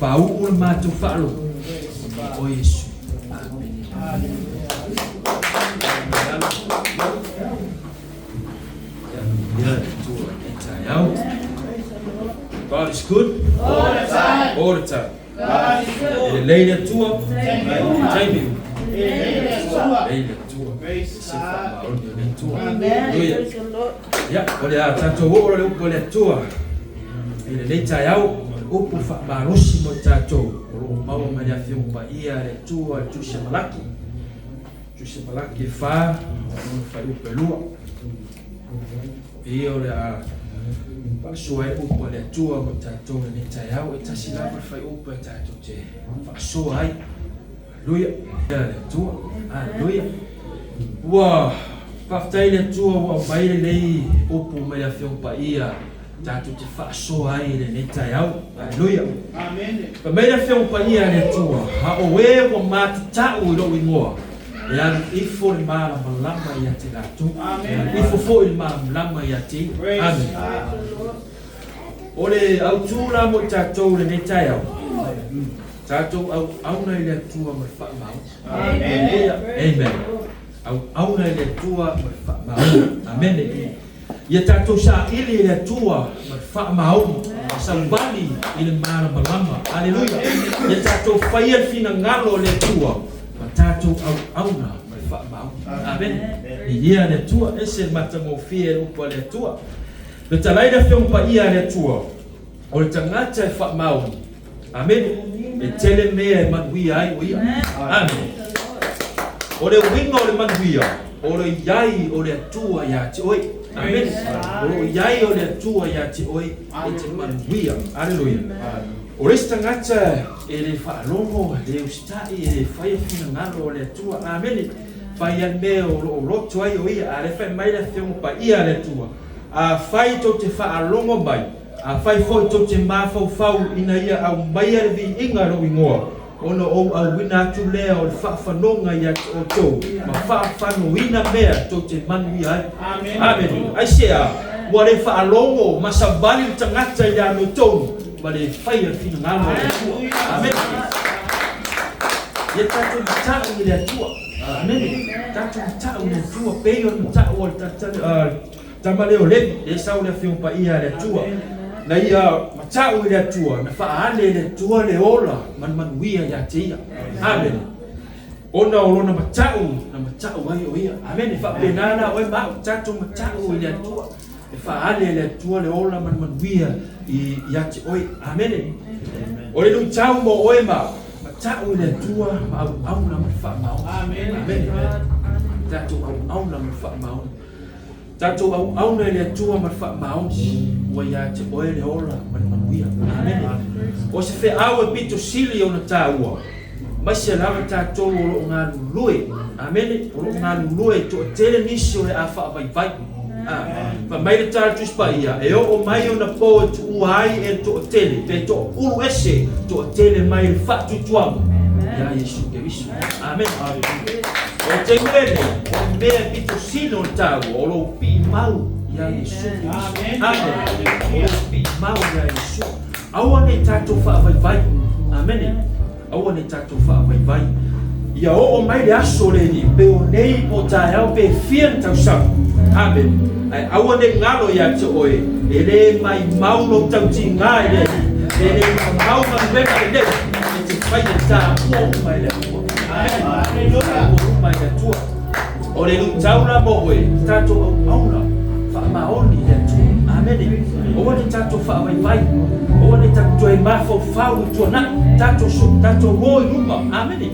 Faauu le matou faalogo o Iesu. Amene. God is good all the time. All the time. God is good. E lelei le Atua. Taimi uma. Taimi uma. E lelei le Atua. Lelei le Atua. Praise Se God. faamaoni o le Atua. Amen. Hallelujah. Praise the Lord. Ia, o le a tatou oo le upu a le Atua i lenei taeao, o le upu faamalosi mo i tatou, o lo o maua mai le Afioga Paia a le Atua i le Tusi a Malaki, Tusi a Malaki e 4, lona fuaiupu e 2. Ia o le a faasoa ai le upu a le Atua mo i tatou i lenei taeao, e tasi lava le fuaiupu e tatou te faasoa ai. Aleluia. Le Atua. Aleluia. Ua faafetai i le Atua ua aumai lenei upu mai le Afioga Paia tatou te faasoa ai i lenei taeao. Aleluia. Amen. Fai mai le Afioga Paia a le Atua, a o e ua matatau i lou igoa, e alu ifo le malamalama ia te latou. Amen. E alu ifo foi le malamalama ia te ia. Praise Amen. God. O le autu la mo i tatou i lenei taeao, tatou auauna i le Atua ma le faamaoni. Amen. Amen. Auauna i le Atua ma le faamaoni. Amene. Ia tatou saili i le Atua ma le faamaoni, savali i le malamalama. Aleluia. Ia tatou faia le finagalo o le Atua ma tatou auauna ma le faamaoni. Amene. Viia le Atua, ese le matagofie le upu a le Atua. Fetalai le Afioga Paia a le Atua, o le tagata e faamaoni. Amene. E tele mea e manuia ai o ia. Amene. O le uiga o le manuia, o le i ai o le Atua ia te oe. Amene. O lo i ai o le Atua ia te oe e te manuia. Aleluia. O le isi tagata e le faalogo, e le usitai, e le faia finagalo o le Atua. Amene. Fai a le mea o lo o loto ai o ia. A lea fai mai le Afioga Paia a le Atua, afai tou te faalogo mai, afai foi tou te mafaufau ina ia aumaia le viiga i lou igoa, ona ou auina atu lea o le faafanoga ia te outou, ma faafanoina mea tou te manuia ai. Amene. Aisea? Ua le faalogo ma savali le tagata i le amiotonu ma le faia le finagalo o le Atua. Amene. Ia tatou matau i le Atua. Amene. Tatou matau i le Atua, pei o le matau o le tama lea o Levi, lea sau le Afioga Paia a le Atua. Na ia matau i le Atua, na faaale e le Atua le ola ma le manuia ia te ia. Amene. Ona o lona matau, na matau ai o ia. Amene. Faapena la oe ma au, tatou matau i le Atua. E faaale e le Atua le ola ma le manuia ia te oe. Amene. O le luitau mo oe ma au, matau i le Atua ma auauna ma le faamaoni. Amene. Tatou auauna ma le faamaoni. Tatou auauna i le Atua ma le faamaoni, ua ia te oe le ola ma le manuia. Amene. O se feau e pito sili ona taua, maise lava tatou o lo o galulue. Amene. O lo o galulue e toatele nisi o le a faavaivai. Fai mai le tala a le Tusi Paia, e oo mai ona po e tuua ai e le toatele, pe toaulu ese toatele mai le faatuatuaga ia Iesu Keriso. Amene. O taimi lenei, o le mea e pito sili ona taua, o lou pii mau ia Iesu Keriso. Amene. O lou pii mau ia Iesu. Aua ne i tatou faavaivai. Amene. Aua ne i tatou faavaivai. Ia oo mai le aso o le Alii, pe o nei po o taeao pe fia ni tausaga. Amene. Ae aua ne i galo ia te oe, e le maimau lou tautiga i le Alii, e le maimau galuega lenei, e te faia taua uma e le Atua. Amene. Taua uma e le Atua. O le luitau la mo oe, tatou auauna faamaoni i le Atua. Amene. Aua ne i tatou faavaivai, aua ne i tatou toe mafaufau i tuanai, tatou so, tatou o i luma. Amene.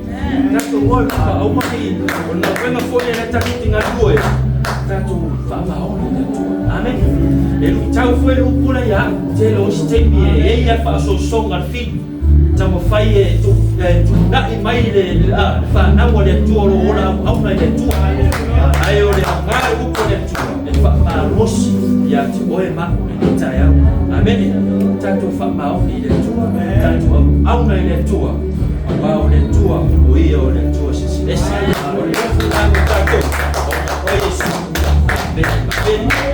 Tatou o i luma, aua ne i, o le galuega foi lea tatou te galue, tatou faamaoni i le Atua. Amene. E luitau foi le upu lea ia au, tele o isi taimi e i ai lava le faaosoosoga a le fili. Taumafai e tuunai mai le fanau a le Atua o lo o ola auauna i le Atua. Ae o le aoga o upu a le Atua e faamalosi ia te oe ma au i lenei taeao. Amene. Tatou faamaoni i le Atua, tatou auauna i le Atua, aua o le Atua, o Ia o le Atua Silisili Ese. O le alofa lena mo tatou, ona o Iesu. Amene. Amene.